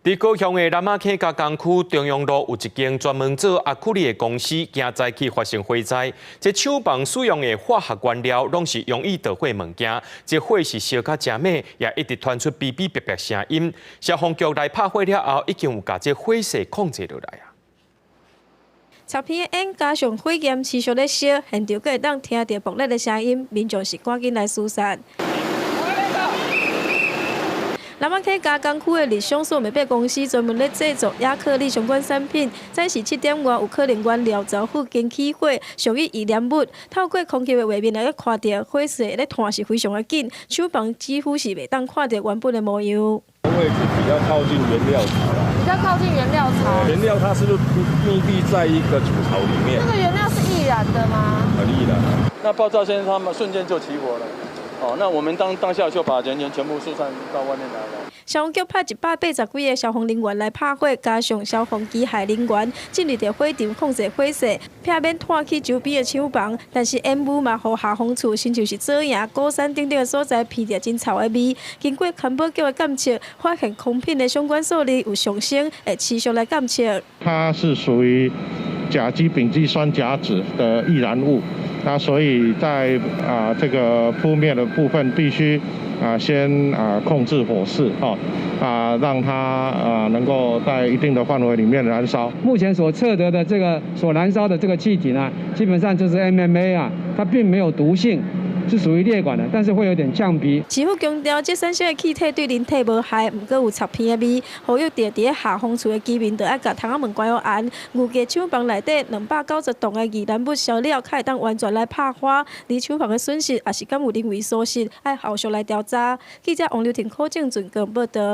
佇高雄的南仔坑加工區中央路有一間專門做亞克力的公司，今早起發生火災。這廠房使用的化學原料攏是容易著火的物件，這火是燒甲誠猛，也一直傳出嗶嗶煏煏聲音。消防局來拍火了後，已經有共這火勢控制落來啊。插片的煙加上火焰持續咧燒，現場閣會當聽著爆裂的聲音，民眾是趕緊來疏散。南仔坑加工區的日商數媒公司專門咧製作亞克力相關產品。早時7點外有可能原料槽附近起火，屬於易燃物。透過空氣的畫面來看著火勢咧湠是非常的緊，廠房幾乎是袂當看著原本的模樣。位置比較靠近原料槽啦。比較靠近原料槽。原料它是不是密閉在一個儲槽裡面？那個原料是易燃的嗎？很易燃。那爆炸先，他們瞬間就起火了。哦，那我們當當下就把人員全部疏散到外面來了。消防局派180幾個消防人員來拍火，加上消防機械人員進入著火場控制火勢，避免湠去周邊的廠房。但是煙霧嘛，予下風處親像是左營、鼓山等等的所在鼻著真臭的味。經過環保局的檢測，發現空品的相關數字有上升，會持續來檢測。它是屬於甲基丙基酸甲酯的易燃物。那所以在這個撲滅的部分，必須先控制火勢，讓它能夠在一定的範圍裡面燃燒。目前所測得的這個所燃燒的這個氣體呢，基本上就是 MMA 啊，它並沒有毒性。是屬於列管的，但是會有點嗆鼻。市府強調，這產生的氣體對人體無害，毋過有插鼻的味。呼籲佇佇下風處的居民，著愛共窗仔門關好嚴。預計廠房內底290棟的易燃物燒了，才會當完全來拍火。而廠房的損失，也是敢有人為疏失，愛後續來調查。記者王劉婷、柯正俊報導。